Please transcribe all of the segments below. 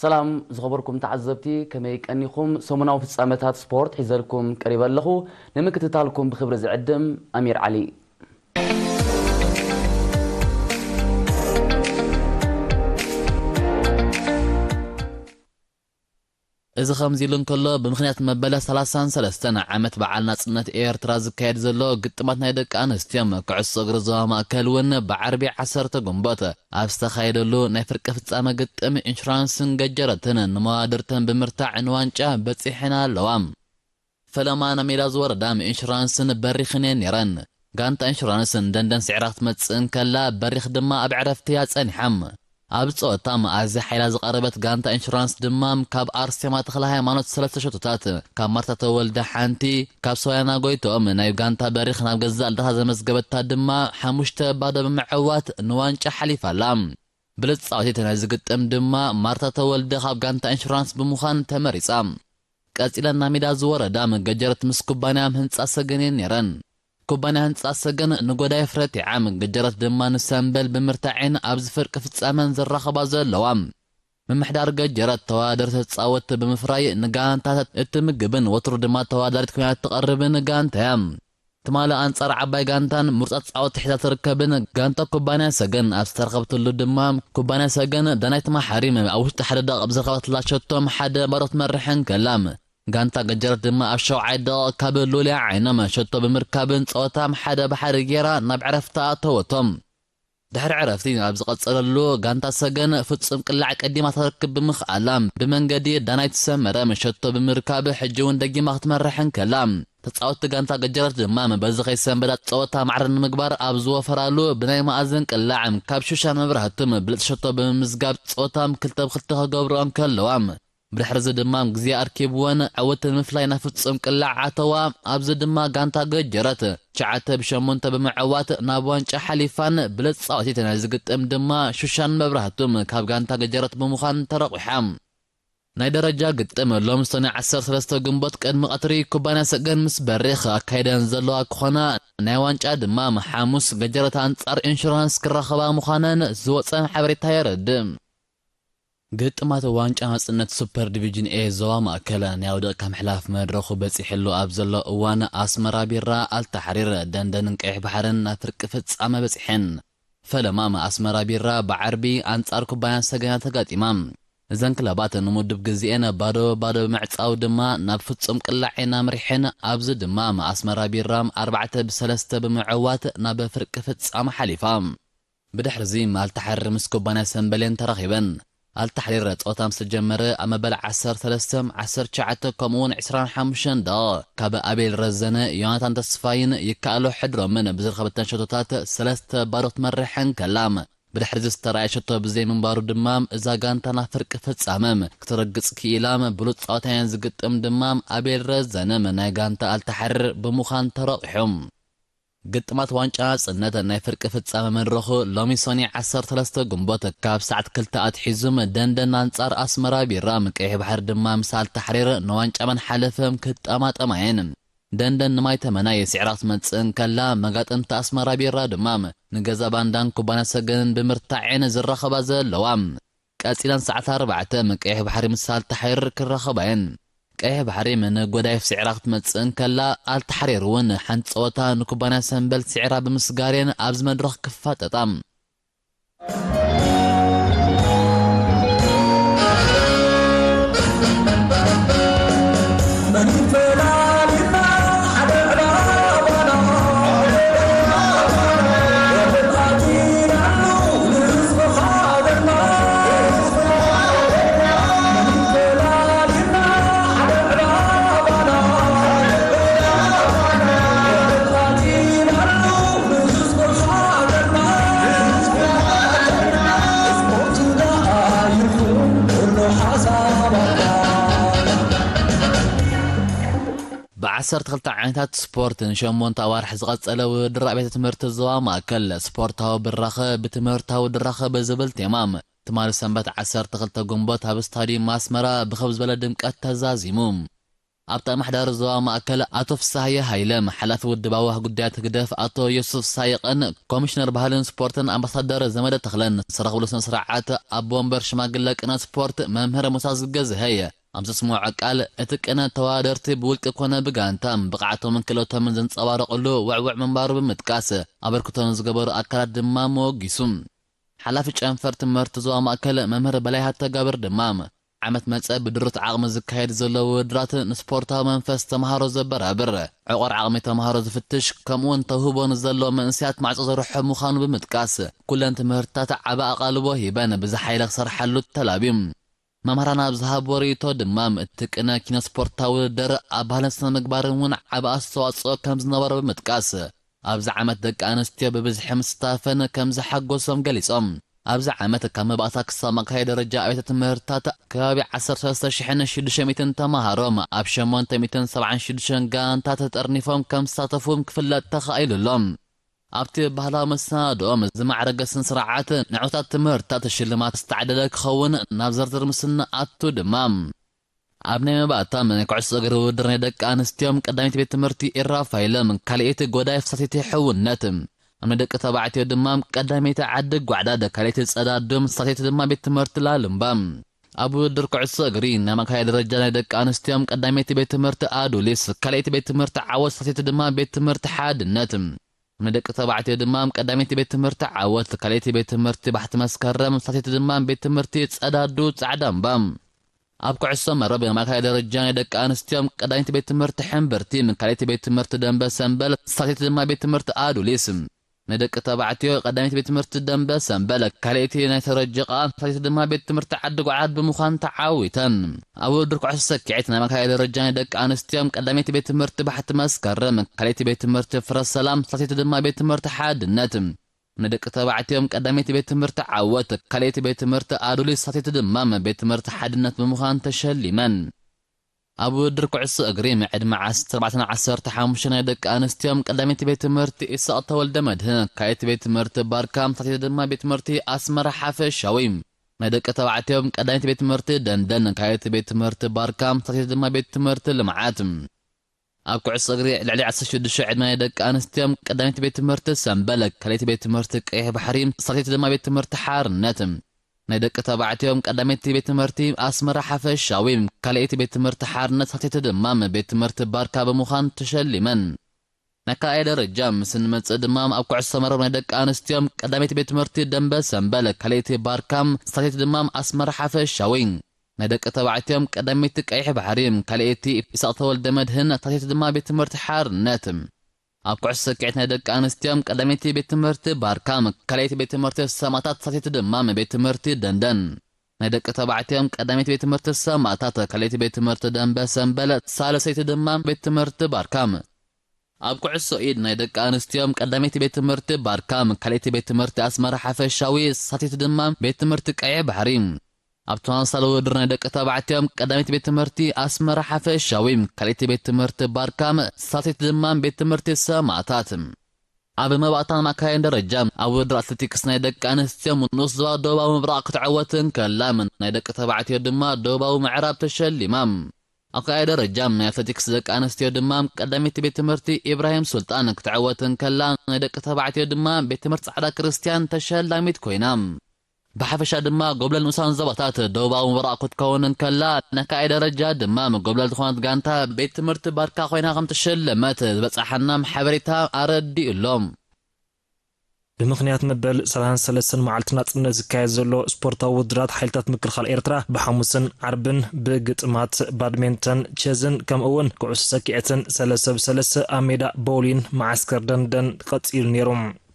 ሰላም ዝኸበርኩም ተዓዘብቲ፣ ከመይ ቀኒኹም? ሰሙናዊ ፍጻመታት ስፖርት ሒዘልኩም ቀሪበ ኣለኹ። ንምክትታልኩም ብኽብሪ ዝዕድም ኣሚር ዓሊ። እዚ ከምዚ ኢሉ እንከሎ፣ ብምኽንያት መበል ሰላሳን ሰለስተን ዓመት በዓል ናጽነት ኤርትራ ዝካየድ ዘሎ ግጥማት ናይ ደቂ ኣንስትዮ ኩዕሶ እግሪ ዞባ ማእከል እውን ብዓርቢ ዓሰርተ ግንቦት ኣብ ዝተኻየደሉ ናይ ፍርቂ ፍጻመ ግጥም ኢንሹራንስን ገጀረትን ንመዋድርተን ብምርታዕ ንዋንጫ በጺሐን ኣለዋ። ፈለማ ናብ ሜዳ ዝወረዳ ኢንሹራንስን በሪኽን እየን ነይረን። ጋንታ ኢንሹራንስ ንደንደን ስዒራ ክትመጽእ እንከላ፣ በሪኽ ድማ ኣብ ዕረፍቲ እያ ጸኒሓ። ኣብ ጸወታ ኣዝያ ሓይላ ዝቐረበት ጋንታ ኢንሹራንስ ድማ ካብ ኣርሴማ ተኽለ ሃይማኖት ሰለስተ ሸቶታት፣ ካብ ማርታ ተወልደ ሓንቲ፣ ካብ ሶያና ጎይትኦም ናይ ጋንታ በሪኽ ናብ ገዛእ ልደታ ዘመዝገበታ ድማ ሓሙሽተ ባዶ ብምዕዋት ንዋንጫ ሓሊፋ ኣላ። ብልጽ ጻወቲት ናይዚ ግጥም ድማ ማርታ ተወልደ ካብ ጋንታ ኢንሹራንስ ብምዃን ተመሪጻ። ቀጺለን ናብ ሜዳ ዝወረዳ ገጀረት ምስ ኩባንያ ህንጻ ሰገን እየን ነይረን። ኩባንያ ህንጻ ሰገን ንጎዳይፍ ረቲዓ፣ ገጀረት ድማ ንሰምበል ብምርታዕን ኣብዚ ፍርቂ ፍጻመን ዝራኸባ ዘለዋ። ምምሕዳር ገጀረት ተወዳደርቲ ተጻወትቲ ብምፍራይ ንጋንታታት እትምግብን ወትሩ ድማ ተወዳዳሪት ኮይና እትቐርብን ጋንታ እያ። ትማሊ ኣንጻር ዓባይ ጋንታን ምሩጻት ጻወቲ ሒዛ ትርከብን ጋንታ ኩባንያ ሰገን ኣብ ዝተረኸብትሉ ድማ፣ ኩባንያ ሰገን ዳናይት መሓሪ ኣብ ውሽጢ ሓደ ደቂቕ ብዝረኸበትላ ሸቶ ሓደ ባዶ ክትመርሕ እንከላ፣ ጋንታ ገጀረት ድማ ኣብ ሻውዓይ ደቂቕ ካብ ሉልያ ዓይኖም ሸቶ ብምርካብን ጸወታ ሓደ ብሓደ ጌራ ናብ ዕረፍቲ ኣተወቶም። ድሕሪ ዕረፍቲ ኣብ ዝቐጸለሉ፣ ጋንታ ሰገን ፍጹም ቅላዕ ቀዲማ ተረክብ ብምኽኣላ፣ ብመንገዲ ዳናይት ሰመረ ሸቶ ብምርካብ ሕጂ እውን ደጊማ ክትመርሕ እንከላ፣ ተጻወትቲ ጋንታ ገጀረት ድማ በዚ ከይሰንበዳ ጸወታ ማዕረ ንምግባር ኣብ ዝወፈራሉ፣ ብናይ መኣዝን ቅላዕ ካብ ሹሻን መብራህቱ ብልጽ ሸቶ ብምምዝጋብ ጸወታ ክልተ ብ ክልተ ክገብርኦ እንከለዋ፣ ብድሕርዚ ድማ ግዜ ኣርኪብወን ዕውት ንምፍላይ ናብ ፍጹም ቅላዕ ኣተዋ። ኣብዚ ድማ ጋንታ ገጀረት ትሽዓተ ብ ሸሞንተ ብምዕዋት ናብ ዋንጫ ሓሊፋን ብልጽ ጻወቲት ናይዚ ግጥም ድማ ሹሻን መብራህቱም ካብ ጋንታ ገጀረት ብምዃን ተረቑሓ። ናይ ደረጃ ግጥም ሎሚ ሰነ ዓሰርተ ሰለስተ ግንቦት ቅድሚ ቀትሪ ኩባንያ ሰገን ምስ በሪኽ ኣካይደን ዘለዋ ክኾና፣ ናይ ዋንጫ ድማ ሓሙስ ገጀረት ኣንጻር ኢንሹራንስ ክራኸባ ምዃነን ዝወጸ ሓበሬታ የረድእ። ግጥማት ዋንጫ ናጽነት ሱፐር ዲቪዥን ኤ ዞባ ማእከል ናይ ኣውደቕካ ምሕላፍ መድረኹ በጺሕሉ ኣብ ዘሎ እዋን፣ ኣስመራ ቢራ ኣልታሕሪር ደንደንን ቀይሕ ባሕርን ናብ ፍርቂ ፍጻመ በጺሐን። ፈለማ ኣስመራ ቢራ ብዓርቢ ኣንጻር ኩባንያ ሰገና ተጋጢማ። እዘን ክለባት ንምድብ ግዜኤን ባዶ ባዶ ብምዕጻው ድማ ናብ ፍጹም ቅላዕ እየን ኣምሪሐን። ኣብዚ ድማ ኣስመራ ቢራ ኣርባዕተ ብ ሰለስተ ብምዕዋት ናብ ፍርቂ ፍጻመ ሓሊፋ። ብድሕርዚ ኣልታሕሪር ምስ ኩባንያ ሰምበሌን ተራኺበን። ኣልታሕሪር ጸወታ ምስ ተጀመረ ኣብ መበል ዓሰርተ ሰለስተ፣ ዓሰርተ ትሽዓተ ከምኡውን ዕስራን ሓሙሽተን ደቂቕ ካብ ኣቤል ረዘነ፣ ዮናታን ተስፋይን ይከኣሎ ሕድሮምን ብዝረኸበተን ሸቶታት ሰለስተ ባዶ ክትመርሐን ከላ፣ ብድሕርዚ ዝተራእየ ሸቶ ብዘይምንባሩ ድማ እዛ ጋንታ ናብ ፍርቂ ፍጻመ ክትረግጽ ክኢላ። ብሉጽ ጸወታየን ዝግጥም ድማ ኣቤል ረዘነም ናይ ጋንታ ኣልታሕሪር ብምዃን ተረቑሑ። ግጥማት ዋንጫ ናጽነት ናይ ፍርቂ ፍጻመ መድረኹ ሎሚ ሰኒ ዓሰርተ ሰለስተ ግንቦት ካብ ሰዓት ክልተ ኣትሒዙም ደንደን ኣንጻር ኣስመራ ቢራ፣ ቀይሕ ባሕሪ ድማ ምስ ኣልታሕሪር ንዋንጫ መን ሓለፈም ክጠማጠማ እየን። ደንደን ንማይ ተመናይ ስዒራ ክትመጽእ እንከላ፣ መጋጥምቲ ኣስመራ ቢራ ድማ ንገዛ ባንዳን ኩባንያ ሰገንን ብምርታዕ እየን ዝራኸባ ዘለዋ። ቀጺለን ሰዓት ኣርባዕተ ቀይሕ ባሕሪ ምስ ኣልታሕሪር ክራኸባ እየን። ቀይሕ ባሕሪ ንጎዳይፍ ስዒራ ክትመጽእ እንከላ፣ ኣልታሕሪር እውን ሓንቲ ጸወታ ንኩባንያ ሰምበል ስዒራ ብምስጋር እየን ኣብዚ መድረኽ ክፋጠጣ። ብዓሰርተ ክልተ ዓይነታት ስፖርት ንሸሞንተ ኣዋርሕ ዝቐጸለ ውድድር ኣብያተ ትምህርቲ ዞባ ማእከል ስፖርታዊ ብራኸ ብትምህርታዊ ድራኸ ብዝብል ቴማ ትማሊ ሰንበት ዓሰርተ ክልተ ግንቦት ኣብ ስታዲየም ኣስመራ ብኸም ዝበለ ድምቀት ተዛዚሙ። ኣብቲ ኣመሓዳሪ ዞባ ማእከል ኣቶ ፍሳሃየ ሃይለ፣ ሓላፊ ውድባዊ ጉዳያት ህግደፍ ኣቶ ዮሱፍ ሳይቕን ኮሚሽነር ባህልን ስፖርትን ኣምባሳደር ዘመደ ተኽለን ዝተረኽብሉ ስነ ስርዓት ኣቦ ወንበር ሽማግለ ቅነ ስፖርት መምህር ሙሳ ዝገዝሀየ ኣብ ዘስምዖ ቃል፣ እቲ ቅነ ተወዳደርቲ ብውልቂ ኮነ ብጋንታ ብቕዓቶምን ክእለቶምን ዘንጸባረቕሉ ውዕውዕ ምንባሩ ብምጥቃስ፣ ኣበርክቶ ንዝገበሩ ኣካላት ድማ መወጊሱ። ሓላፊ ጨንፈር ትምህርቲ ዞባ ማእከል መምህር በላይ ሃተጋብር ድማ፣ ዓመት መጸ ብድሩት ዓቕሚ ዝካየድ ዘሎ ውድድራት ንስፖርታዊ መንፈስ ተምሃሮ ዘበራብር፣ ዕቑር ዓቕሚ ተምሃሮ ዝፍትሽ፣ ከምኡውን ተውህቦ ንዘለዎም መንእሰያት ማዕጾ ዘርሕብ ምዃኑ ብምጥቃስ፣ ኩለን ትምህርትታት ዓቢ ኣቓልቦ ሂበን ብዝሓይለ ክሰርሓሉ ተላብዩ። መምህራን ኣብ ዝሃብዎ ርእይቶ ድማ፣ እቲ ቅነ ኪነ ስፖርታዊ ውድድር ኣብ ባህልን ስነ ምግባርን እውን ዓቢ ኣስተዋጽኦ ከም ዝነበሮ ብምጥቃስ፣ ኣብዚ ዓመት ደቂ ኣንስትዮ ብብዝሒ ምስታፈን ከም ዘሓጎሶም ገሊጾም። ኣብዚ ዓመት ካብ መባእታ ክሳብ ማእከላይ ደረጃ ኣብያተ ትምህርትታት ከባቢ ዓሰርተ ሰለስተ ሽሕን ሽዱሽተ ሚእትን ተምሃሮ ኣብ ሸሞንተ ሚእትን ሰብዓን ሽዱሽተን ጋንታት ተጠርኒፎም ከም ዝሳተፉ ክፍለጥ ተኻኢሉ ኣሎ። ኣብቲ ባህላዊ መሰናድኦም ዝማዕረገ ስነ ስርዓት ንዕውታት ትምህርትታት ሽልማት ዝተዓደለ ክኸውን ናብ ዝርዝር ምስ ንኣቱ ድማ፣ ኣብ ናይ መባእታ ናይ ኩዕሶ እግሪ ውድድር ናይ ደቂ ኣንስትዮን ቀዳመይቲ ቤት ትምህርቲ ኢራፋይልን ካልኣይቲ ጎዳይ ፍሳሴቲ ሕውነት፣ ኣብ ናይ ደቂ ተባዕትዮ ድማ ቀዳመይቲ ዓዲ ጓዕዳድ፣ ካልኣይቲ ጸዳዱም፣ ሳልሰይቲ ድማ ቤት ትምህርቲ ላልምባ። ኣብ ውድድር ኩዕሶ እግሪ ናይ ማእከላይ ደረጃ ናይ ደቂ ኣንስትዮን ቀዳመይቲ ቤት ትምህርቲ ኣዱሊስ፣ ካልኣይቲ ቤት ትምህርቲ ዓወት፣ ሳልሰይቲ ድማ ቤት ትምህርቲ ሓድነት፣ ንደቂ ተባዕትዮ ድማ ቀዳመይቲ ቤት ትምህርቲ ዓወት፣ ካልኣይቲ ቤት ትምህርቲ ባሕቲ መስከረም፣ ሳልሰይቲ ድማ ቤት ትምህርቲ ጸዳዱ ጻዕዳ እምባ። ኣብ ኩዕሶ መረብ ማእከላይ ደረጃ ናይ ደቂ ኣንስትዮን ቀዳመይቲ ቤት ትምህርቲ ሕምብርቲ፣ ካልኣይቲ ቤት ትምህርቲ ደንበ ሰምበል፣ ሳልሰይቲ ድማ ቤት ትምህርቲ ኣዱሊስ። ንደቂ ተባዕትዮ ቀዳመይቲ ቤት ትምህርቲ ደንበ ሰምበል፣ ካልኣይቲ ናይ ተረጅቓ፣ ሳልሰይቲ ድማ ቤት ትምህርቲ ዓዲ ጓዕዳድ ብምዃን ተዓዊተን። ኣብ ውድድር ኩዕሶ ሰኪዔት ናይ ማእከላይ ደረጃ ናይ ደቂ ኣንስትዮን ቀዳመይቲ ቤት ትምህርቲ ባሕቲ መስከረም፣ ካልኣይቲ ቤት ትምህርቲ ፍረ ሰላም፣ ሳልሰይቲ ድማ ቤት ትምህርቲ ሓድነት። ንደቂ ተባዕትዮም ቀዳመይቲ ቤት ትምህርቲ ዓወት፣ ካልኣይቲ ቤት ትምህርቲ ኣዱሊስ፣ ሳልሰይቲ ድማ ቤት ትምህርቲ ሓድነት ብምዃን ተሸሊመን። ኣብ ውድድር ኩዕሶ እግሪ ዕድመ ዓሰርተ ኣርባዕተን ዓሰርተ ሓሙሽተን ናይ ደቂ ኣንስትዮን ቀዳመይቲ ቤት ትምህርቲ ኢሳቕ ተወልደ መድህን፣ ካልኣይቲ ቤት ትምህርቲ ባርካ፣ ሳልሰይቲ ድማ ቤት ትምህርቲ ኣስመራ ሓፈሻዊ። ናይ ደቂ ተባዕትዮም ቀዳመይቲ ቤት ትምህርቲ ደንደን፣ ካልኣይቲ ቤት ትምህርቲ ባርካ፣ ሳልሰይቲ ድማ ቤት ትምህርቲ ልምዓት። ኣብ ኩዕሶ እግሪ ልዕሊ ዓሰርተ ሽዱሽተ ዕድመ ናይ ደቂ ኣንስትዮን ቀዳመይቲ ቤት ትምህርቲ ሰምበል፣ ካልኣይቲ ቤት ትምህርቲ ቀይሕ ባሕሪ፣ ሳልሰይቲ ድማ ቤት ትምህርቲ ሓርነት። ናይ ደቂ ተባዕትዮም ቀዳመይቲ ቤት ትምህርቲ ኣስመራ ሓፈሻዊ፣ ካልኣይቲ ቤት ትምህርቲ ሓርነት፣ ሳልሰይቲ ድማ ቤት ትምህርቲ ባርካ ብምዃን ተሸሊመን። ናይ ካልኣይ ደረጃ ምስ እንመጽእ ድማ ኣብ ኩዕሶ መረብ ናይ ደቂ ኣንስትዮን ቀዳመይቲ ቤት ትምህርቲ ደንበ ሰምበል፣ ካልኣይቲ ባርካ፣ ሳልሰይቲ ድማ ኣስመራ ሓፈሻዊ። ናይ ደቂ ተባዕትዮም ቀዳመይቲ ቀይሕ ባሕሪ፣ ካልኣይቲ ኢሳቕ ተወልደ መድህን፣ ሳልሰይቲ ድማ ቤት ትምህርቲ ሓርነት። ኣብ ኩዕሶ ሰኪዔት ናይ ደቂ ኣንስትዮን ቀዳመይቲ ቤት ትምህርቲ ባርካ፣ ካልኣይቲ ቤት ትምህርቲ ሰማእታት፣ ሳልሰይቲ ድማ ቤት ትምህርቲ ደንደን። ናይ ደቂ ተባዕትዮም ቀዳመይቲ ቤት ትምህርቲ ሰማእታት፣ ካልኣይቲ ቤት ትምህርቲ ደንበ ሰምበል፣ ሳልሰይቲ ድማ ቤት ትምህርቲ ባርካ። ኣብ ኩዕሶ ኢድ ናይ ደቂ ኣንስትዮን ቀዳመይቲ ቤት ትምህርቲ ባርካ፣ ካልኣይቲ ቤት ትምህርቲ ኣስመራ ሓፈሻዊ፣ ሳልሰይቲ ድማ ቤት ትምህርቲ ቀይሕ ባሕሪ። ኣብ ተመሳሳሊ ውድድር ናይ ደቂ ተባዕትዮም ቀዳመይቲ ቤት ትምህርቲ ኣስመራ ሓፈሻዊ፣ ካልኣይቲ ቤት ትምህርቲ ባርካ፣ ሳልሰይቲ ድማ ቤት ትምህርቲ ሰማእታት። ኣብ መባእታን ማእከላይን ደረጃ ኣብ ውድድር ኣትሌቲክስ ናይ ደቂ ኣንስትዮን ንኡስ ዞባ ደቡባዊ ምብራቕ ክትዕወት እንከላ፣ ናይ ደቂ ተባዕትዮ ድማ ደቡባዊ ምዕራብ ተሸሊማ። ኣብ ካልኣይ ደረጃ ናይ ኣትሌቲክስ ደቂ ኣንስትዮ ድማ ቀዳመይቲ ቤት ትምህርቲ ኢብራሂም ሱልጣን ክትዕወት እንከላ፣ ናይ ደቂ ተባዕትዮ ድማ ቤት ትምህርቲ ጻዕዳ ክርስትያን ተሸላሚት ኮይና። ብሓፈሻ ድማ ጎብለል ንኡሳን ዞባታት ደቡባዊ ምብራቕ ክትከውን እንከላ፣ ናይ ካልኣይ ደረጃ ድማ ጎብለል ዝኾነት ጋንታ ቤት ትምህርቲ ባርካ ኮይና ከም ተሸለመት ዝበጻሓና ሓበሬታ ኣረዲኡ ኣሎ። ብምኽንያት መበል ሰላሳን ሰለስተን መዓልቲ ናጽነት ዝካየድ ዘሎ ስፖርታዊ ውድድራት ሓይልታት ምክልኻል ኤርትራ ብሓሙስን ዓርብን ብግጥማት ባድሜንተን፣ ቸዝን ከምኡ እውን ኩዕሶ ሰኪዐትን ሰለስተ ብሰለስተ ኣብ ሜዳ ቦውሊን መዓስከር ደንደን ቀጺሉ ነይሩ።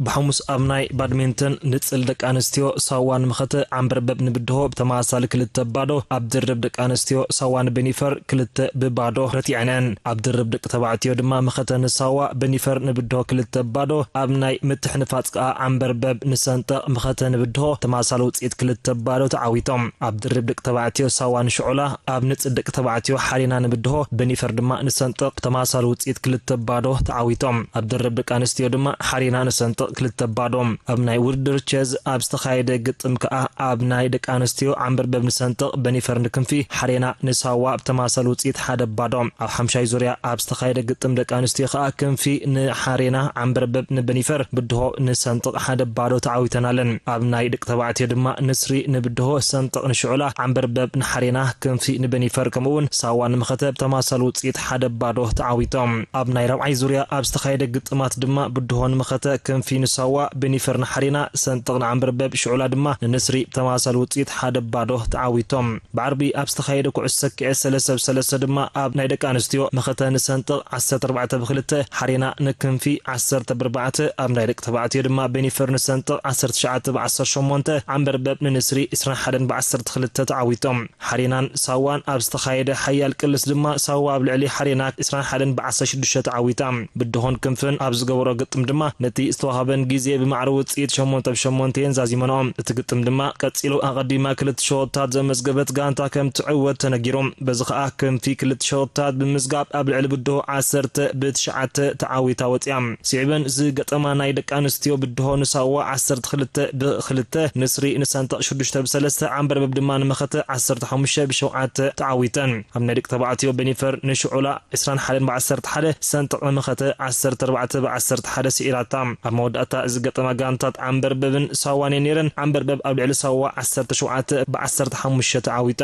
ብሓሙስ ኣብ ናይ ባድሜንተን ንጽል ደቂ ኣንስትዮ ሳዋ ንመኸተ ዓንበርበብ ንብድሆ ብተመሳሳሊ ክልተ ባዶ፣ ኣብ ድርብ ደቂ ኣንስትዮ ሳዋ ንቤኒፈር ክልተ ብባዶ ረቲዐነን። ኣብ ድርብ ደቂ ተባዕትዮ ድማ መኸተ ንሳዋ ቤኒፈር ንብድሆ ክልተ ባዶ፣ ኣብ ናይ ምትሕንፋጽ ከኣ ዓንበርበብ ንሰንጠቕ መኸተ ንብድሆ ተመሳሳሊ ውጽኢት ክልተ ባዶ ተዓዊቶም። ኣብ ድርብ ደቂ ተባዕትዮ ሳዋ ንሽዑላ፣ ኣብ ንጽል ደቂ ተባዕትዮ ሓሪና ንብድሆ ቤኒፈር ድማ ንሰንጠቕ ብተመሳሳሊ ውጽኢት ክልተ ባዶ ተዓዊቶም። ኣብ ድርብ ደቂ ኣንስትዮ ድማ ሓሪና ንሰንጠቕ ክልተ ባዶ። ኣብ ናይ ውድድር ቸዝ ኣብ ዝተኻየደ ግጥም ከኣ ኣብ ናይ ደቂ ኣንስትዮ ዓንበርበብ ንሰንጥቕ በኒፈር ንክንፊ፣ ሓሬና ንሳዋ ብተማሳሊ ውጽኢት ሓደ ባዶ። ኣብ ሓምሻይ ዙርያ ኣብ ዝተኻየደ ግጥም ደቂ ኣንስትዮ ከኣ ክንፊ ንሓሬና፣ ዓንበርበብ ንበኒፈር፣ ብድሆ ንሰንጥቕ ሓደ ባዶ ተዓዊተናለን። ኣብ ናይ ደቂ ተባዕትዮ ድማ ንስሪ ንብድሆ ሰንጥቕ ንሽዑላ፣ ዓንበርበብ ንሓሬና፣ ክንፊ ንበኒፈር ከምኡውን ሳዋ ንመኸተ ብተማሳሊ ውጽኢት ሓደ ባዶ ተዓዊቶም። ኣብ ናይ ራብዓይ ዙርያ ኣብ ዝተኻየደ ግጥማት ድማ ብድሆ ንመኸተ፣ ክንፊ ንሳዋ፣ በኒፈር ንሓሬና፣ ሰንጥቕ ንዓንበርበብ፣ ሽዑላ ድማ ንንስሪ ብተማሳሊ ውጽኢት ሓደ ባዶ ተዓዊቶም። ብዓርቢ ኣብ ዝተኻየደ ኩዕሶ ሰኪዐ ሰለስተ ብ ሰለስተ ድማ ኣብ ናይ ደቂ ኣንስትዮ መኸተ ንሰንጥቕ ዓሰርተ ኣርባዕተ ብ ክልተ፣ ሓሬና ንክንፊ ዓሰርተ ብ ኣርባዕተ፣ ኣብ ናይ ደቂ ተባዕትዮ ድማ በኒፈር ንሰንጥቕ ዓሰርተ ትሽዓተ ብ ዓሰርተ ሸሞንተ፣ ዓንበርበብ ንንስሪ ዕስራን ሓደን ብ ዓሰርተ ክልተ ተዓዊቶም። ሓሬናን ሳዋን ኣብ ዝተኻየደ ሓያል ቅልስ ድማ ሳዋ ኣብ ልዕሊ ሓሬና ዕስራን ሓደን ብ ዓሰርተ ሽዱሽተ ተዓዊታ። ብድሆን ክንፍን ኣብ ዝገበሮ ግጥም ድማ ነቲ ዝተዋሃበን ግዜ ብማዕረ ውጽኢት ሸሞንተ ብ ሸሞንተ እየን ዛዚመንኦ። እቲ ግጥም ድማ ቀጺሉ ኣቐዲማ ክልተ ሸወታት ዘመዝገበት ጋንታ ከም ትዕወት ተነጊሩ። በዚ ኸኣ ክንፊ ክልተ ሸወታት ብምዝጋብ ኣብ ልዕሊ ብድሆ ዓሰርተ ብ ትሽዓተ ተዓዊታ ወጺኣ። ስዒበን ዝገጠማ ናይ ደቂ ኣንስትዮ ብድሆ ንሳዋ ዓሰርተ ክልተ ብ ክልተ፣ ንስሪ ንሰንጠቕ ሽዱሽተ ብ ሰለስተ፣ ዓንበርበብ ድማ ንመኸተ ዓሰርተ ሓሙሽተ ብ ሸውዓተ ተዓዊተን። ኣብ ናይ ደቂ ተባዕትዮ በኒፈር ንሽዑላ ዕስራን ሓደን ብ ዓሰርተ ሓደ፣ ሰንጠቕ ንመኸተ ዓሰርተ ኣርባዕተ ብ ዓሰርተ ሓደ ስዒራታ። ኣብ መወዳእታ ዝገጠማ ጋንታት ዓንበርበብን ሳዋን እየን ነይረን። ዓንበርበብ ኣብ ልዕሊ ሳዋ ዓሰርተ ሸውዓተ ብ ዓሰርተ ሓሙሽተ ተዓዊታ።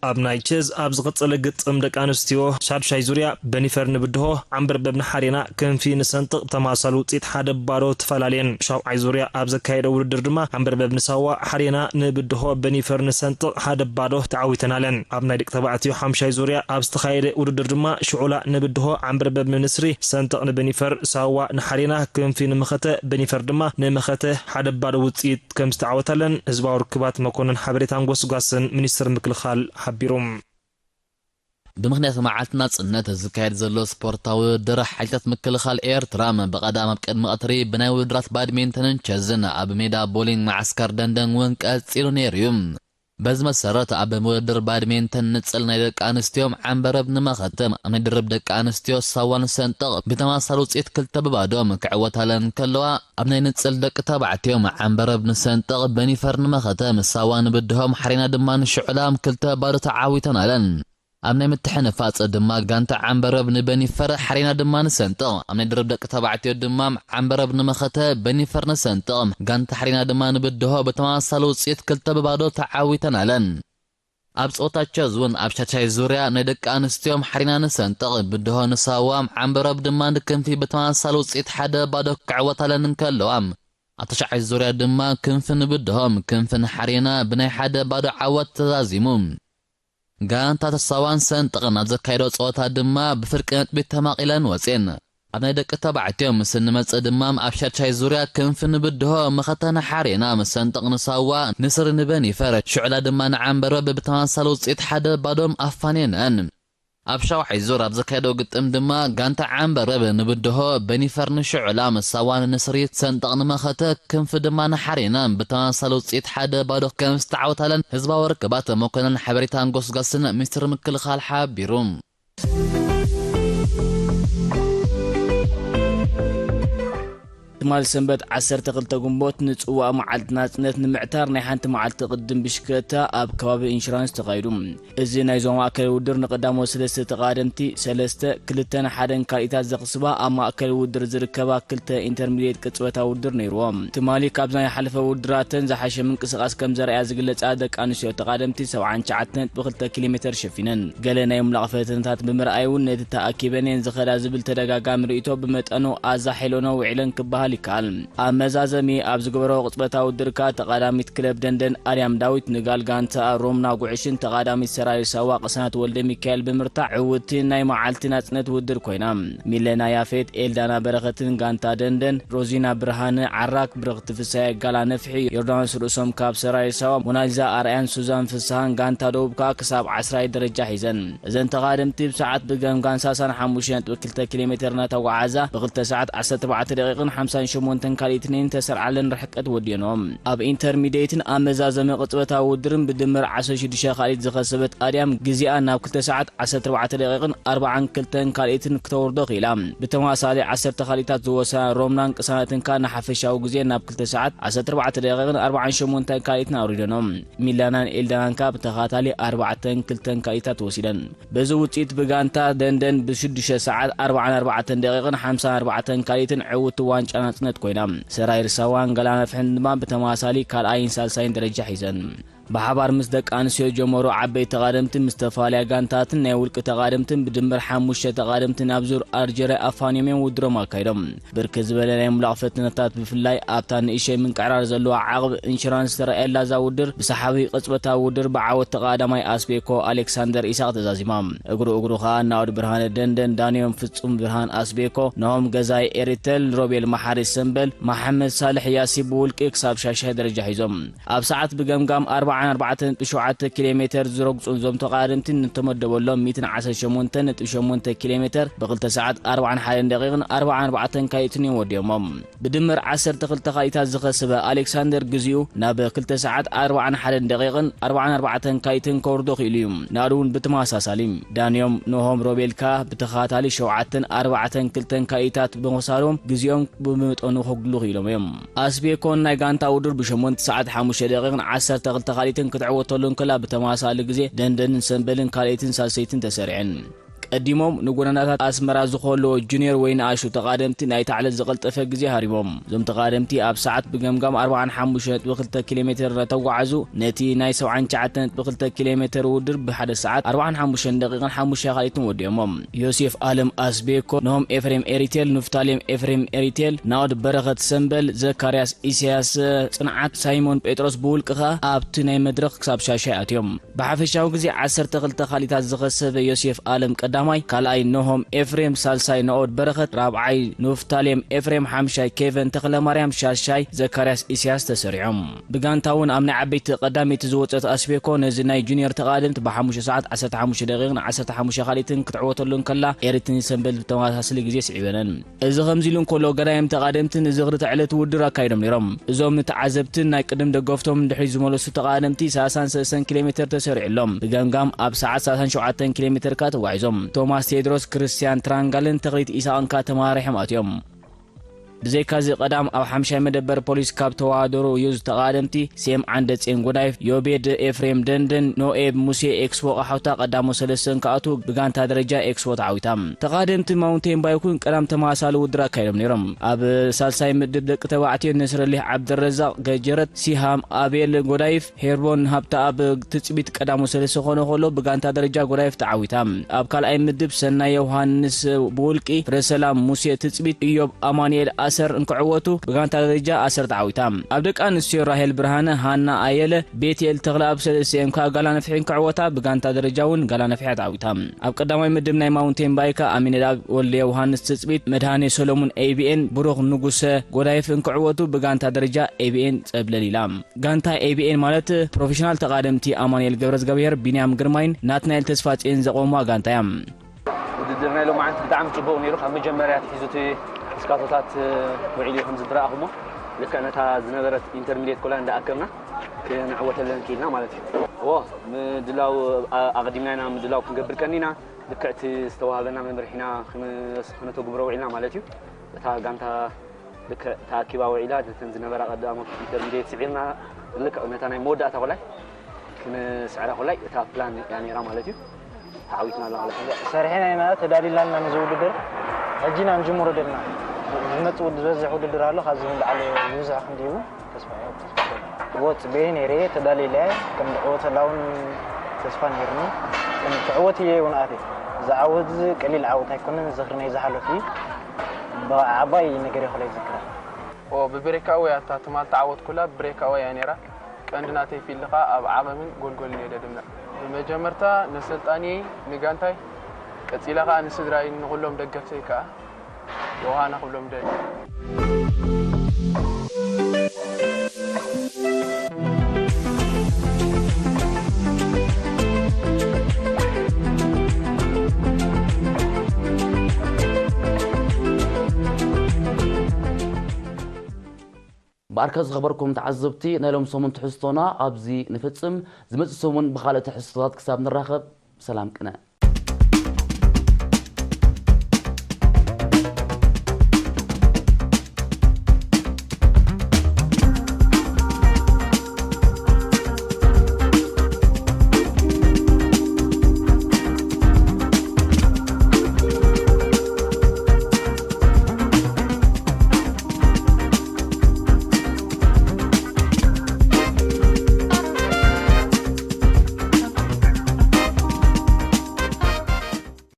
ኣብ ናይ ቸዝ ኣብ ዝቐጸለ ግጥም ደቂ ኣንስትዮ ሻዱሻይ ዙርያ በኒፈር ንብድሆ፣ ዓንበርበብ ንሓሬና፣ ክንፊ ንሰንጥቕ ብተማሳሊ ውጽኢት ሓደ ባዶ ተፈላለየን። ሻውዓይ ዙርያ ኣብ ዘካየደ ውድድር ድማ ዓንበርበብ ንሳዋ፣ ሓሬና ንብድሆ፣ በኒፈር ንሰንጥቕ ሓደ ባዶ ተዓዊተናለን። ኣብ ናይ ደቂ ተባዕትዮ ሓምሻይ ዙርያ ኣብ ዝተኻየደ ውድድር ድማ ሽዑላ ንብድሆ፣ ዓንበርበብ ንንስሪ፣ ሰንጥቕ ንበኒፈር፣ ሳዋ ንሓሬና፣ ክንፊ ንመኸተ፣ በኒፈር ድማ ንመኸተ ሓደ ባዶ ውጽኢት ከም ዝተዓወታለን ህዝባዊ ርክባት መኮንን ሓበሬታን ጎስጓስን ሚኒስትሪ ምክልኻል ሓቢሩ። ብምኽንያት መዓልቲ ናጽነት ዝካየድ ዘሎ ስፖርታዊ ውድድር፣ ሓይልታት ምክልኻል ኤርትራ ብቐዳም ኣብ ቅድሚ ቀትሪ ብናይ ውድድራት ባድሚንተንን ቸዝን ኣብ ሜዳ ቦሊንግ መዓስከር ደንደን እውን ቀጺሉ ነይሩ እዩ። በዚ መሰረት፣ ኣብ ውድድር ባድሚንተን ንጽል ናይ ደቂ ኣንስትዮ ዓንበረብ ንመኸተ ኣብ ናይ ድርብ ደቂ ኣንስትዮ ሳዋን ሰንጠቕ ብተመሳሳሊ ውጽኢት ክልተ ብባዶ ክዕወታለን ከለዋ፣ ኣብ ናይ ንጽል ደቂ ተባዕትዮ ዓንበረብ ንሰንጠቕ በኒፈር ንመኸተ ሳዋ ንብድሆም ሓሬና ድማ ንሽዑላ ክልተ ባዶ ተዓዊተናለን። ኣብ ናይ ምትሕንፋጽ ድማ ጋንታ ዓንበረብ ንበኒፈር ሓሬና ድማ ንሰንጠቕ፣ ኣብ ናይ ድርብ ደቂ ተባዕትዮ ድማ ዓንበረብ ንመኸተ በኒፈር ንሰንጠቕ፣ ጋንታ ሓሬና ድማ ንብድሆ ብተመሳሳሊ ውጽኢት ክልተ ብባዶ ተዓዊተናለን። ኣብ ጸወታ ቸዝ እውን ኣብ ሻድሻይ ዙርያ ናይ ደቂ ኣንስትዮም ሓሪና ንሰንጥቕ፣ ብድሆ ንሳዋ፣ ዓንበረብ ድማ ንክንፊ ብተመሳሳሊ ውጽኢት ሓደ ባዶ ክዕወታለን እንከለዋ፣ ኣብ ተሽዓይ ዙርያ ድማ ክንፊ ንብድሆም፣ ክንፊ ንሓሪና ብናይ ሓደ ባዶ ዓወት ተዛዚሙ። ጋንታ ተሳዋን ሰንጥቕን ኣብ ዘካየዶ ጸወታ ድማ ብፍርቂ ነጥቢ ተማቒለን ወጺኤን። ኣብ ናይ ደቂ ተባዕትዮ ምስ እንመጽእ ድማ ኣብ ሻድሻይ ዙርያ ክንፊ ንብድሆ፣ መኸተ ንሓሬና፣ መሰንጠቕ ንሳዋ፣ ንስሪ ንበኒፈር፣ ሽዑላ ድማ ንዓንበረብ ብተመሳሳሊ ውጽኢት ሓደ ባዶም ኣፋንየነን። ኣብ ሻውዓይ ዙር ኣብ ዘካየዶ ግጥም ድማ ጋንታ ዓንበረብ ንብድሆ፣ በኒፈር ንሽዑላ፣ መሳዋ ንንስሪ፣ ሰንጠቕ ንመኸተ፣ ክንፊ ድማ ንሓሬና ብተመሳሳሊ ውጽኢት ሓደ ባዶ ከም ዝተዓወታለን ህዝባዊ ርክባት መኮነን ሓበሬታን ጎስጓስን ሚኒስትሪ ምክልኻል ሓቢሩ። ትማሊ ሰንበት ዓሰርተ ክልተ ግንቦት ንጽዋእ መዓልቲ ናጽነት ንምዕታር ናይ ሓንቲ መዓልቲ ቅድም ብሽክለታ ኣብ ከባቢ ኢንሹራንስ ተኻይዱ። እዚ ናይ ዞባ ማእከል ውድድር ንቀዳሞት ሰለስተ ተቓደምቲ ሰለስተ፣ ክልተን ሓደን ካልኢታት ዘኽስባ ኣብ ማእከል ውድድር ዝርከባ ክልተ ኢንተርሚድየት ቅጽበታዊ ውድድር ነይርዎ። ትማሊ ካብዚ ናይ ሓለፈ ውድድራተን ዝሓሸ ምንቅስቓስ ከም ዘርኣያ ዝግለጻ ደቂ ኣንስትዮ ተቓደምቲ ሰብዓን ትሽዓተን ነጥቢ ክልተ ኪሎ ሜተር ሸፊነን። ገለ ናይ ምምላቕ ፈተነታት ብምርኣይ እውን ነቲ ተኣኪበን እየን ዝኸዳ ዝብል ተደጋጋሚ ርእይቶ ብመጠኑ ኣዛሒለኖ ውዒለን ክበሃል ይከኣል። ኣብ መዛዘሚ ኣብ ዝገበሮ ቅጽበታዊ ውድድር ከኣ ተቓዳሚት ክለብ ደንደን ኣርያም ዳዊት ንጋል ጋንታ ሮምና ጉዕሽን ተቓዳሚት ሰራዊት ሳዋ ቅሳነት ወልደ ሚካኤል ብምርታዕ ዕውቲ ናይ መዓልቲ ናጽነት ውድድር ኮይና። ሚለና ያፌት፣ ኤልዳና በረኸትን ጋንታ ደንደን፣ ሮዚና ብርሃነ ዓራክ፣ ብርኽቲ ፍሳየ ጋላ ነፍሒ፣ ዮርዳኖስ ርእሶም ካብ ሰራዊት ሳዋ፣ ሞናሊዛ ኣርኣያን ሱዛን ፍስሃን ጋንታ ደቡብ ከኣ ክሳብ ዓስራይ ደረጃ ሒዘን። እዘን ተቓደምቲ ብሰዓት ብገምጋም ሰላሳን ሓሙሽተ ነጥቢ ክልተ ኪሎ ሜተር እናተጓዓዛ ብክልተ ሰዓት ዓሰርተ ኣርባዕተ ደቂቕን ሓምሳ ሸሞንተን ካልኢትን ተሰርዓለን ርሕቀት ወዲኦንኦ። ኣብ ኢንተርሚዲየትን ኣብ መዛዘሚ ቅጽበታዊ ውድድርን ብድምር ዓሰርተ ሽዱሽተ ካልኢት ዝኸሰበት ኣድያም፣ ግዜኣ ናብ ክልተ ሰዓት ዓሰርተ ኣርባዕተ ደቂቕን ኣርባዓን ክልተን ካልኢትን ክተውርዶ ክኢላ። ብተመሳሳሊ ዓሰርተ ካልኢታት ዝወሰዳ ሮምናን ቅሳነትን ከኣ ንሓፈሻዊ ግዜ ናብ ክልተ ሰዓት ዓሰርተ ኣርባዕተ ደቂቕን ኣርባዓን ሸሞንተን ካልኢትን ኣውሪደንኦ። ሚላናን ኤልዳናን ከኣ ብተኸታታሊ ኣርባዕተን ክልተን ካልኢታት ወሲደን። በዚ ውጽኢት ብጋንታ ደንደን ብሽዱሽተ ሰዓት ኣርባዓን ኣርባዕተን ደቂቕን ሓምሳን ኣርባዕተን ካልኢትን ዕውትቲ ዋንጫ ናጽነት ኮይና። ሰራይ ርሳዋን ጋላነፍሕን ድማ ብተመሳሳሊ ካልኣይን ሳልሳይን ደረጃ ሒዘን። ብሓባር ምስ ደቂ ኣንስትዮ ዝጀመሩ ዓበይቲ ተቓደምቲ ምስ ተፈላለያ ጋንታትን ናይ ውልቂ ተቓደምትን ብድምር ሓሙሽተ ተቓደምቲ ናብ ዙር ኣርጀርያ ኣፋንዮም እዮም ውድድሮም ኣካይዶም። ብርክት ዝበለ ናይ ምምላቕ ፈተነታት ብፍላይ ኣብታ ንእሽተይ ምንቅዕራር ዘለዋ ዓቕብ ኢንሹራንስ ዝተረኣየላ እዛ ውድድር ብሰሓቢ ቅጽበታዊ ውድድር ብዓወት ተቓዳማይ ኣስቤኮ ኣሌክሳንደር ኢሳቕ ተዛዚማ። እግሩ እግሩ ከኣ ናኦድ ብርሃነ ደንደን፣ ዳንዮም ፍጹም ብርሃን ኣስቤኮ፣ ናሆም ገዛይ ኤሪቴል፣ ሮቤል መሓሪ ሰምበል፣ መሓመድ ሳልሕ ያሲ ብውልቂ ክሳብ ሻሻይ ደረጃ ሒዞም። ኣብ ሰዓት ብገምጋም ኣርባዓን ኣርባዕተን ነጥቢ ሸውዓተ ኪሎ ሜተር ዝረግጹ እዞም ተቓደምቲ ንተመደበሎም ሚእትን ዓሰርተ ሸሞንተን ነጥቢ ሸሞንተ ኪሎ ሜተር ብክልተ ሰዓት ኣርባዓን ሓደን ደቂቕን ኣርባዓን ኣርባዕተን ካልኢትን እዮም ወዲኦሞም። ብድምር ዓሰርተ ክልተ ካልኢታት ዝኸሰበ ኣሌክሳንደር፣ ግዜኡ ናብ ክልተ ሰዓት ኣርባዓን ሓደን ደቂቕን ኣርባዓን ኣርባዕተን ካልኢትን ከውርዶ ክኢሉ እዩ። ናኦድ እውን ብተመሳሳሊ። ዳንዮም፣ ኖሆም፣ ሮቤልካ ብተኸታታሊ ሸውዓተን ኣርባዕተን ክልተን ካልኢታት ብምኽሳሮም ግዜኦም ብመጠኑ ከጉድሉ ክኢሎም እዮም። ኣስቤኮን ናይ ጋንታ ውድድር ብሸሞንተ ሰዓት ሓሙሽተ ደቂቕን ዓሰርተ ክልተ ካልኢትን ክትዕወተሉ እንከላ፣ ብተመሳሳሊ ግዜ ደንደንን ሰምበልን ካልኢትን ሳልሰይትን ተሰሪዐን። ቀዲሞም ንጎደናታት ኣስመራ ዝኸለዎ ጁኒየር ወይ ንኣሽቱ ተቓደምቲ ናይታ ዕለት ዝቐልጠፈ ግዜ ሃሪሞም። እዞም ተቓደምቲ ኣብ ሰዓት ብገምጋም ኣርባዓን ሓሙሽተ ነጥቢ ክልተ ኪሎ ሜተር እናተጓዓዙ ነቲ ናይ ሰብዓን ትሽዓተን ነጥቢ ክልተ ኪሎ ሜተር ውድድር ብሓደ ሰዓት ኣርባዓን ሓሙሽተን ደቂቕን ሓሙሽተ ካልኢትን ወዲኦሞም። ዮሴፍ ኣለም ኣስቤኮ፣ ኖሆም ኤፍሬም ኤሪቴል፣ ኑፍታሌም ኤፍሬም ኤሪቴል፣ ናኦድ በረኸት ሰምበል፣ ዘካርያስ ኢሳያስ ጽንዓት፣ ሳይሞን ጴጥሮስ ብውልቂ ከኣ ኣብቲ ናይ መድረኽ ክሳብ ሻሻይ ኣትዮም። ብሓፈሻዊ ግዜ ዓሰርተ ክልተ ካልኢታት ዝኸሰበ ዮሴፍ ኣለም ቀዳማይ፣ ካልኣይ ኖሆም ኤፍሬም፣ ሳልሳይ ናኦድ በረኸት፣ ራብዓይ ኑፍታሌም ኤፍሬም፣ ሓምሻይ ኬቨን ተኽለማርያም፣ ሻሻይ ዘካርያስ ኢሳያስ ተሰሪዖም። ብጋንታ እውን ኣብ ናይ ዓበይቲ ቀዳመይቲ ዝወጸት ኣስቤኮ ነዚ ናይ ጁኒየር ተቓደምቲ ብሓሙሽተ ሰዓት ዓሰርተ ሓሙሽተ ደቂቕን ዓሰርተ ሓሙሽተ ካልኢትን ክትዕወተሉ እንከላ፣ ኤሪትን ሰምበል ብተመሳሳሊ ግዜ ስዒበነን። እዚ ከምዚ ኢሉ እንከሎ፣ ገዳይም ተቓደምትን ዝኽሪ ዕለት ውድድር ኣካይዶም ነይሮም። እዞም ንተዓዘብትን ናይ ቅድም ደገፍቶም ንድሕሪት ዝመለሱ ተቓደምቲ ሰላሳን ሰለስተን ኪሎ ሜተር ተሰሪዑሎም። ብገምጋም ኣብ ሰዓት ሰላሳን ሸውዓተን ኪሎ ሜተር ከኣ ተጓዒዞም። ቶማስ ቴድሮስ፣ ክርስትያን ትራንጋልን ተኽሊት ኢሳቕን ከኣ ተመራሪሖም ኣትዮም። ብዘይካዚ ቀዳም ኣብ ሓምሻይ መደበር ፖሊስ ካብ ተወዳደሩ ዩዝ ተቓደምቲ ሴም ዓንደጼን ጎዳይፍ፣ ዮቤድ ኤፍሬም ደንደን፣ ኖኤብ ሙሴ ኤክስፖ ቃሖታ ቀዳሞ ሰለስተን ክኣትዉ ብጋንታ ደረጃ ኤክስፖ ተዓዊታ። ተቓደምቲ ማውንቴን ባይክ እውን ቀዳም ተመሳሳሊ ውድድር ኣካይዶም ነይሮም። ኣብ ሳልሳይ ምድብ ደቂ ተባዕትዮ ነስረሊህ ዓብደረዛቕ ገጀረት፣ ሲሃም ኣቤል ጎዳይፍ፣ ሄርቦን ሃብተኣብ ትጽቢት ቀዳሞ ሰለስተ ክኾነ ከሎ ብጋንታ ደረጃ ጎዳይፍ ተዓዊታ። ኣብ ካልኣይ ምድብ ሰናይ ዮሃንስ ብውልቂ፣ ፍረሰላም ሙሴ ትጽቢት፣ ኢዮብ ኣማኑኤል ኣሰር እንክዕወቱ ብጋንታ ደረጃ ኣሰር ተዓዊታ። ኣብ ደቂ ኣንስትዮ ራሄል ብርሃነ፣ ሃና ኣየለ፣ ቤትኤል ተኽለኣብ ሰለስቲኦም ከኣ ጋላ ነፍሒ እንክዕወታ ብጋንታ ደረጃ እውን ጋላ ነፍሒ ተዓዊታ። ኣብ ቀዳማይ ምድብ ናይ ማውንቴን ባይክ ኣሚነዳብ ወልደ ዮሃንስ ትጽቢት፣ መድሃኔ ሰሎሙን ኤቢኤን፣ ብሩኽ ንጉሰ ጎዳይፍ እንክዕወቱ ብጋንታ ደረጃ ኤቢኤን ጸብለል ኢላ። ጋንታ ኤቢኤን ማለት ፕሮፌሽናል ተቓደምቲ ኣማኑኤል ገብረዝጋብሄር፣ ቢንያም ግርማይን ናትናኤል ተስፋጽዮን ዘቖሙዋ ጋንታ እያ። ውድድር ናይ ሎማዓንቲ ብጣዕሚ ጽቡቕ ነይሩ። ካብ መጀመርያ ኣትሒዙ እቲ እስካቶታት ውዒሉ እዩ ከም ዝረኣኹሞ። ልክዕ ነታ ዝነበረት ኢንተርሚዲየት ኮላ እንዳኣከብና ክንዕወተለን ክኢልና ማለት እዩ። እዎ፣ ምድላው ኣ-፣ ኣቐዲምና ኢና ምድላው ክንገብር ቀኒና። ልክዕ እቲ ዝተዋህበና መምርሒና ክን-፣ ክነተግብሮ ውዒልና ማለት እዩ። እታ ጋንታ ልክዕ ተኣኪባ ውዒላ፣ ነተን ዝነበራ ቀዳሞት ኢንተርሚዲየት ስዒርና፣ ልክዕ ነታ ናይ መወዳእታ ኮላይ ክንስዕራ ኮላይ እታ ፕላን እያ ነይራ ማለት እዩ። ተዓዊትና ኣላ ማለት እዩ። ሰሪሕና ኢና፣ ተዳሊልና ኣለና ነዚ ውድድር። ሕጂ ኢና ንጅምሮ ደልና። ዝመጽእ ውድ-፣ ዝበዝሕ ውድድር ኣሎ፣ ካብዚ ንላዕሊ ብዙሕ ክንድዩ ተስፋ እየ፣ ተስፋ እየ። እዎ፣ ጽበየ ነይረ፣ ተዳሊለ፣ ከም ዝዕወተላ እውን ተስፋ ነይርኒ። ከም ክዕወት እየ እውን ኣትየ። እዚ ዓወት እዚ ቀሊል ዓወት ኣይኮነን፣ ዝኽሪ ናይ ዝሓለፉ እዩ። ብዓባይ ነገር እየ ኮላይ ዝዝክራ። ኦ፣ ብብሬካወይ ኣታ ትማል ተዓወትኩላ ብብሬካወይ እያ ነይራ። ቀንዲ ናተይ ፊልድ ኸኣ ኣብ ዓቐብን ጎልጎልን እየ ደድምዕ። ብመጀመርታ ነሰልጣኒየይ ንጋንታይ፣ ቀጺለ ኸኣ ንስድራይን ንኹሎም ደገፍተይ ከኣ ዮሃና ክብሎም ደሊ። ኣርከ ዝኸበርኩም ተዓዘብቲ፣ ናይ ሎም ሰሙን ትሕዝቶና ኣብዚ ንፍጽም። ዝመጽእ ሰሙን ብኻልእ ትሕዝቶታት ክሳብ ንራኸብ፣ ሰላም ቅነ።